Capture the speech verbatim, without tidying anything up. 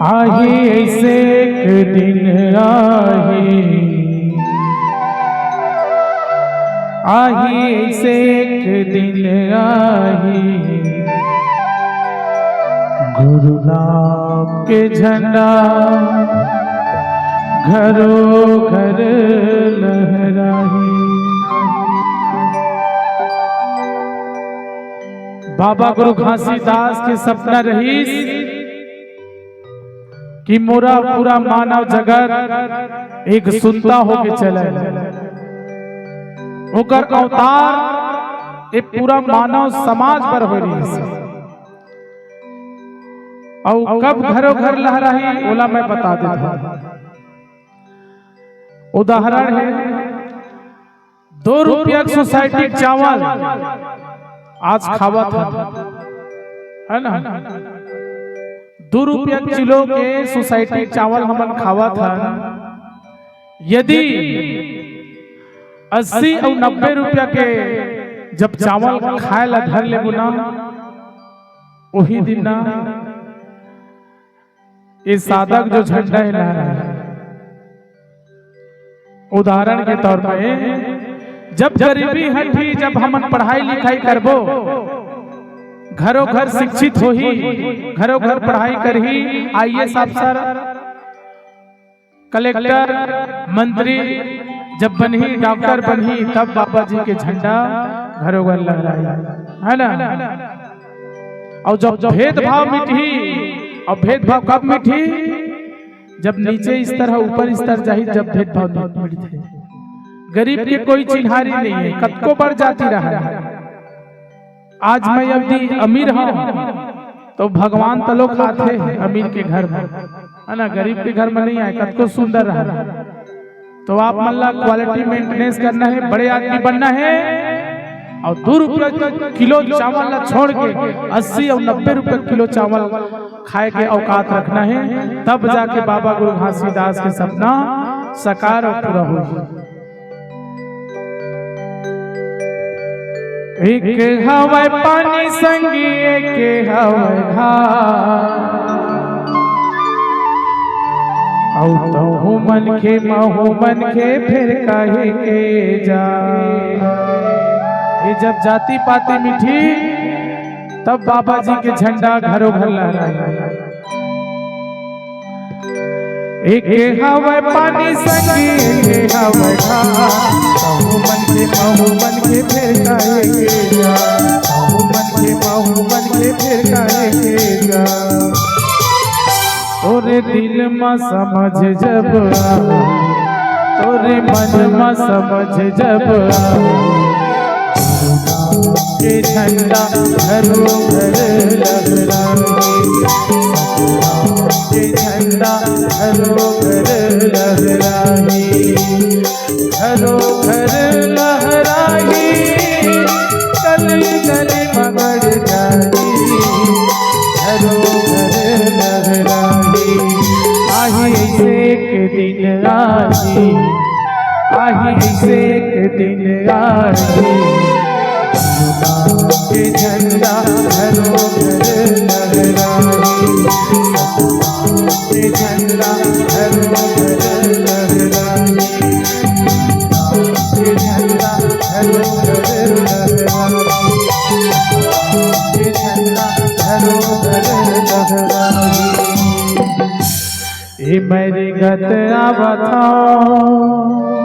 आही अइसे एक दिन आही, आही अइसे एक दिन आही, गुरु नाम के झंडा घरो घर लहराही। बाबा गुरु घासीदास के सपना रहिस कि मोर पूरा मानव जगत एक सुनता होके चले। ओकर अवतार ए पूरा मानव समाज बर होय रहिस। अउ कब घरो घर लहराही, ओला मैं बता देथंव। उदाहरण हे, दो रुपया के सोसाइटी के चावल आज खावत हन, है ना? दो रुपया किलो के सोसाइटी के चावल हमन खावत हन। यदि अस्सी अउ नब्बे रुपया के जब चावल खाए ला धर लेबो ना, वही दिन ना ये सादा के जो झंडा हे ना, उदाहरण के तौर पे, जब गरीबी हटही, जब हमन पढ़ाई लिखाई करबो, घरो घर शिक्षित होही, घरो घर पढ़ाई करही, आईएएस अफसर, कलेक्टर, मंत्री जब बनही, डॉक्टर बनही, तब बाबा जी के झंडा घरो घर लहराही, है ना? अउ जब भेदभाव मिटही, अउ भेदभाव कब मिटही? जब नीचे स्तर हे, ऊपर स्तर जाही, जब भेदभाव मिटथे। गरीब के कोई चिन्हारी नहीं हे, कतको बड़ जाति रहे। आज मैं यदि अमीर हंव, तो भगवान तलो खाथे अमीर के घर में, है ना? गरीब के घर में नहीं आए, कतको सुंदर रहे। तो आप मन ला क्वालिटी मेंटेनेंस करना हे, बड़े आदमी बनना हे, अउ दो रुपया किलो चावल ला छोड़ के अस्सी अउ नब्बे रुपया किलो चावल खाए के औकात रखना हे, तब जाके बाबा गुरु घासीदास के सपना साकार अउ पूरा होही। एक हवय पानी संगी, एक हवय घास। अउ तहू मनखे महू मनखे फेर काहे के जा। ये जब जाति पाति मिटही, तब बाबा जी के झंडा घरो घर लहराही। एक हवय पानी संगी, एक हवय घास। तहू मनखे महू मनखे फेर काहे के जा। तहू मनखे महू मनखे फेर काहे के जा। तोरे दिल म समझ जब आए, तोरे मन म समझ जब आए, के झंडा घरो घर लहराही। के झंडा घरो घर लहराही। घरो घर लहराही, गली गली म गड़ जाही। घरो घर लहराही, आही अइसे एक दिन आही, आही अइसे एक दिन आही। के झंडा घरो घर लहराही। ए मरिगत आवत हौं,